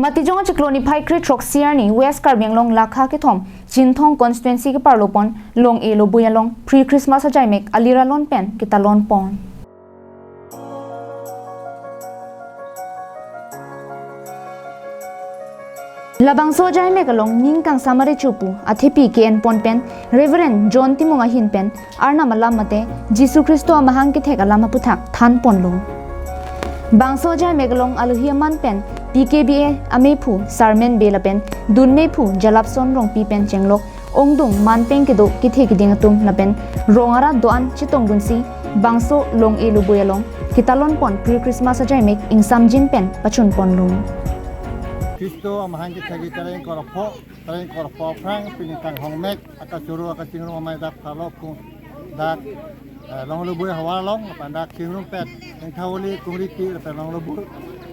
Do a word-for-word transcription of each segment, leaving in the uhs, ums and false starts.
Matijong achiklo niphai kre throksi arni West Karbi Anglong lakha kethom Chinthong constituency keparlo pon Long-e Lobui along pre-Christmas ajaimek aliralon pen ketalon pon. Labangso ajaimek along ning kangsam arecho pu athepi ke-en pon pen Reverend John Timung ahin pen Arnam alam mate Jisu Khristo amahang kethek alam aputhak than ponlo. Bangso ajaimek along alohi aman pen P K B A amephu Sarmen Bey lapen dunmephu Jalapson Rongpi pen chenglok ongdung manpeng kedo kethe keding atum lapen rong arat do-an chetongdunsi bangso Long-e Lobui along ketalon pon pre-Christmas ajaimek ingsamjin pen pachun ponlo. Khristo amahang kethek tereng korpo, tereng korpo phrang pini kanghong mek akachoro akachingrum amei dak phalok kung dak, eh, Long-e Lobui havar along lapen dak chingrumpet Ningthawli Kungripi lapen Long-e Lobui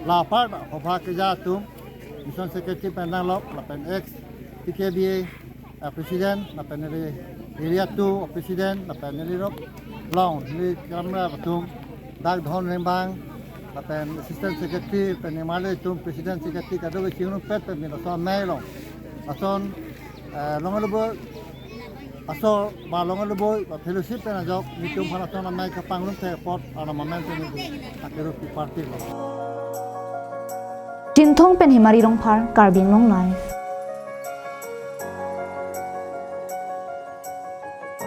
la apar dak hobha keja atum Mission Secretary pen nanglok lapen ex P K B A, eh, President lapen neli Area two President lapen neli rok long neli kamra atum dak Dhon Ringbang lapen Assistant Secretary pen Nimale atum President Secretary kado kachingrumpet pen neli lason amei along lason, eh, Long-e Lobui asor ba Long-e Lobui ba fellowship pen ajok nelitum aphan lason amei kapangrum thek apot Arnam amen pen nelitum akerup party lo. Chinthong pen Himari Rongphar, Karbi Anglong Live.